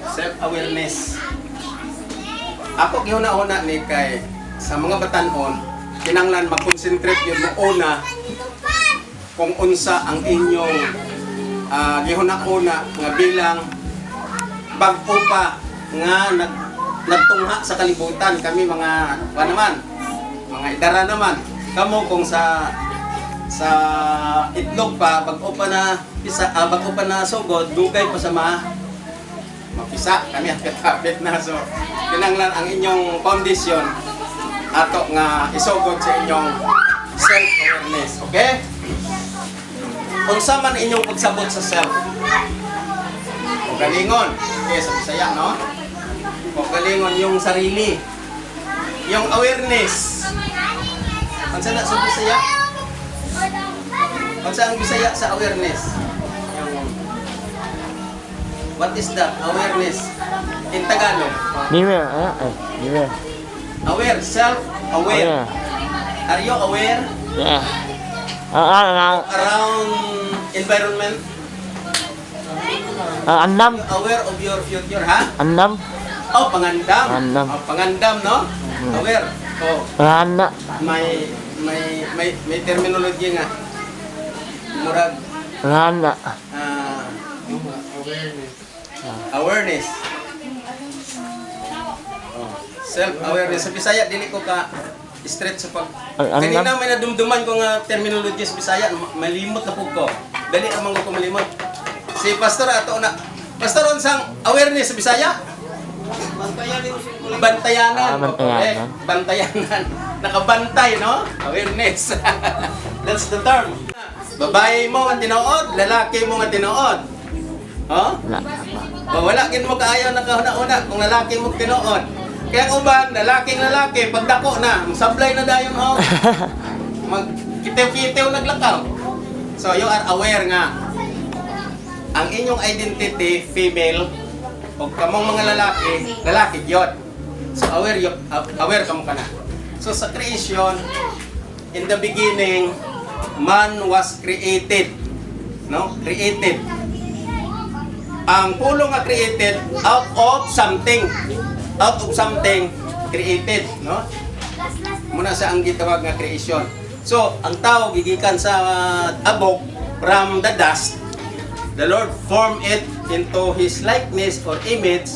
Self-awareness. Ako gihuna-huna ni kay sa mga batanon, kinanglan mag-concentrate yun mo una kung unsa ang inyong gihuna-huna nga bilang bag-o pa nga nagtungha sa kalibutan. Kami mga wa naman, mga idara naman. Kamo kung sa itlog pa, bag-o pa na pisa, bag-o pa na sugod, dugay pa sa mapisa. Kami hapit-hapit na. So kinanglan ang inyong foundation ato nga isugod sa inyong self-awareness. Okay? Unsa man inyong pagsabot sa self? Kaugalingon. Okay, sa Bisaya, no? Kaugalingon, yung sarili. Yung awareness. Unsa na sa Bisaya? Unsa ang Bisaya sa awareness? Yung What is that? Awareness in Tagalog. Mirror, ah, ay, mirror. Aware, self-aware. Are you aware Yeah. Ah, ah, ah, around environment? Ah, andam. You aware of your future, ha? Andam. Oh, pangandam. Pangandam. Oh, pangandam, no? Aware. Oh, Panganda. may terminology nga. Murag Panganda. Awareness. Awareness. Oh, self-awareness. Sa Bisaya, dili ko ka straight sa pag Ay, ano Kanina lang? may nadumduman ko nga terminology sa Bisaya, malimot na pud ko. Dali amang ko malimot. Si Pastor ato na. Pastor, unsang awareness sa Bisaya? Bantayanan. Ah, bantayanan. Oh, correct. Bantayanan. Nakabantay, no? Awareness. That's the term. Babae mo nga tinuod, lalaki mo nga tinuod. Huh? Wala. O, wala kin mo kaayo nakahuna-una kung lalaki mo tinuod. Kaya kung ba, lalaking lalaki, pagdako na, sablay na dayon ho. Mag kitew-kitew naglakaw. So you are aware nga ang inyong identity female o kamong mga lalaki, lalaki gyud. So aware you, aware kamo kana. So sa creation, in the beginning, man was created. No? Created. Ang pulong nga created, out of something. Out of something created, no? Muna sa ang gitawag nga creation. So, ang tao gigikan sa abok, from the dust. The Lord formed it into His likeness or image,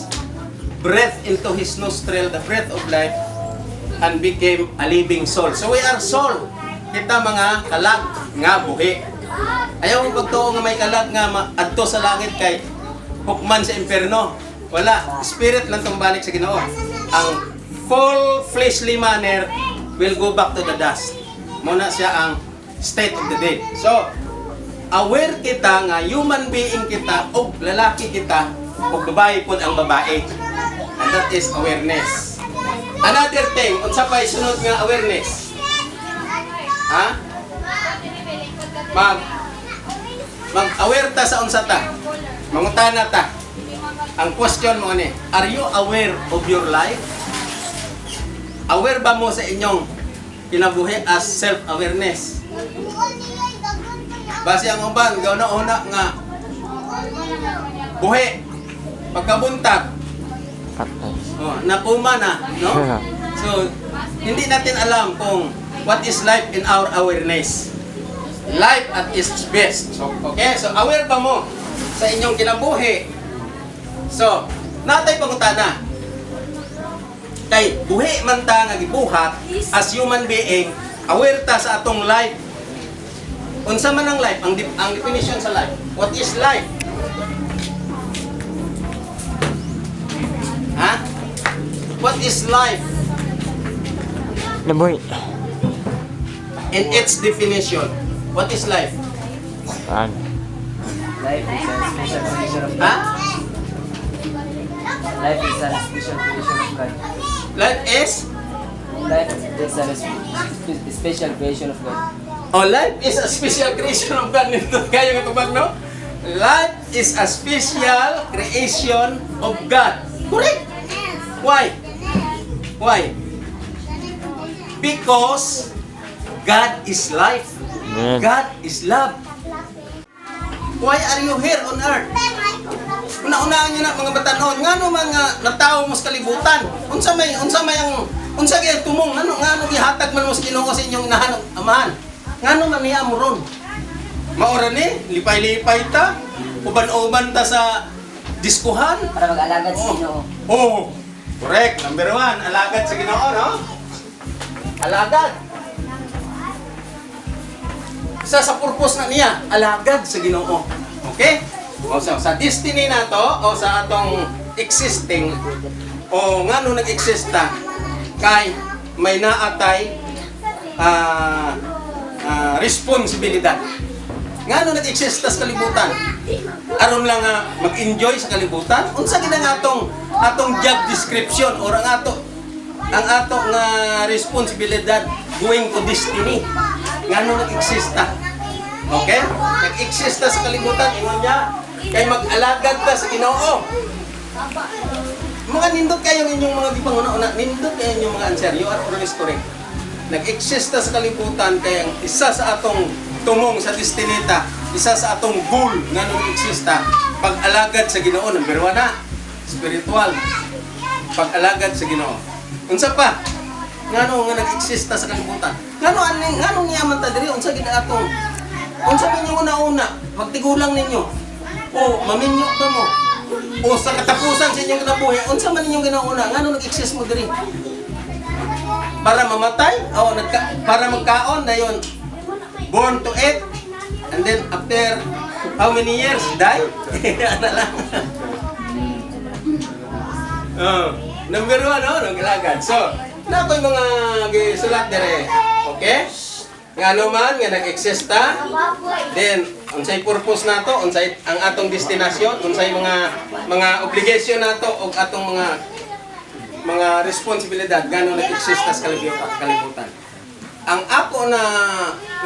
breath into his nostril the breath of life, and became a living soul. So we are soul. Kita mga kalag nga buhi. Ayaw mo pagtuo nga may kalag nga adto sa langit kay hukman sa impierno. Wala. Spirit lang tong balik sa Ginoo. Ang full fleshly manner will go back to the dust. Muna siya ang state of the dead. So, aware kita nga human being kita o lalaki kita o babae pod ang babae. And that is awareness. Another thing, unsa pa'y sunod nga awareness? Ha? Mag-aware ta sa unsa ta? Mangutana ta. Ang question mo ni, are you aware of your life? Aware ba mo sa inyong kinabuhi as self-awareness? Base ang uban, gauna-una nga buhi pagkabuntag, Patay. Oh, nakuma na, no? So, hindi natin alam kung what is life in our awareness. Life at its best. So, okay? So, aware ba mo sa inyong kinabuhi? So, natay pangutana. Kay buhi man ta nga gibuhat as human being, aware ta sa atong life. Unsa man ang life? Ang definition sa life. What is life? Ha? What is life Nabuhi. In its definition? What is life? Ano? Life is a special creation of Ha? God. Life is a special creation of God. Life is Life is a special creation of God. Oh, life is a special creation of God. Nito kayo nga tubag, no? Life is a special creation of God. Correct. Why? Why? Because God is life. Amen. God is love. Why are you here on earth? Una-unaan niyo na, mga batanon, ngano mga natawo mo sa kalibutan? Unsa may ang unsa gyud tumong, ngano gihatag man mo sa Ginoo sa inyong inahan ug amahan? Ngano man niya mo ron? Maora ni, lipay-lipay ta, uban-uban ta sa diskuhan. Para mag-alagad sa Ginoo. Oh, correct. Number 1, alagad sa Ginoo, no? Alagad. Isa sa purpose na niya, alagad sa Ginoo. Okay? O sa destiny na to, o sa atong existing, o ngano nag-exist ta, kay may naatay responsibilidad. Ngano nag-exist ta sa kalibutan? Aron lang nga mag-enjoy sa kalibutan? Unsa gid ang atong job description or ang ato nga responsibilidad going to destiny? Ngano nag-exist ta? Okay? Nag-exist ta sa kalibutan, ingon niya, kay mag-alagad ta sa Ginoo. Mga nindot kayong inyong mga gipanguna-una, nindot kayo inyong mga answer. You are always correct. Nag-exist ta sa kalibutan kay ang isa sa atong tumong sa destiny ta, isa sa atong goal nga nung exist ta, pag-alagad sa Ginoo, number 1 na, spiritual. Pag-alagad sa Ginoo. Unsa pa? Ngano nga nag-exist ta sa kalibutan? Ngano ani ngano niya man ta diri, unsa gid atong unsa man yung una-una pagtigulang ninyo? O maminyo pa mo? O sa katapusan sa inyong kinabuhi, unsa man inyong ginauna? Ngano nag-exist mo diri? Para mamatay? O para magkaon dayon, born to eat and then after how many years die? Ano lang. Oh, number 1, no, naglalagad. So, na ako'y mga gisulat dire. Okay? Ngano man nga nag-exist ta, then unsay purpose nato, unsay ang atong destinasyon, unsay mga obligation nato ug atong mga responsibilidad ngano nag-exist ta sa kalibutan. Ang ako na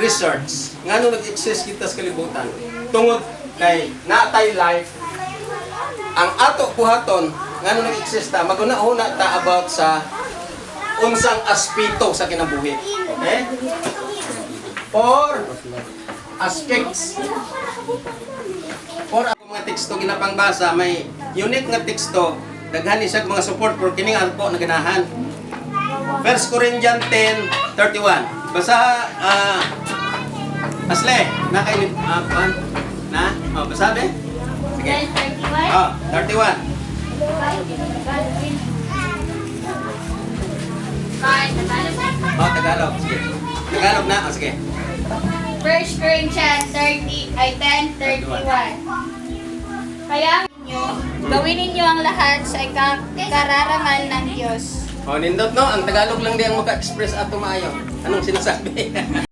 research, ngano nag-exist kita sa kalibutan, tungod kay naatay life, ang ato buhaton ngano nag-exist ta, maguna-una ta about sa unsang aspeto sa kinabuhi. Okay? Four aspects. Four ako mga teksto ginapangbasa, may unique nga teksto, daghan ni siya mga support pero kini ang ako naganahan. 1 Corinthians 10:31. Basa, Asle, na kay kuan? Na? Oh, basa be? Sige. 10:31. Oh, 31. Oh, Tagalog. Sige. Tagalog na. Oh, sige. 1 Corinthians 30 ay 10:31. Kaya ninyo, gawin ninyo ang lahat sa ikararangal ng Diyos. Oh, nindot, no? Ang Tagalog lang di ang maka-express ato maayo. Anong sinasabi?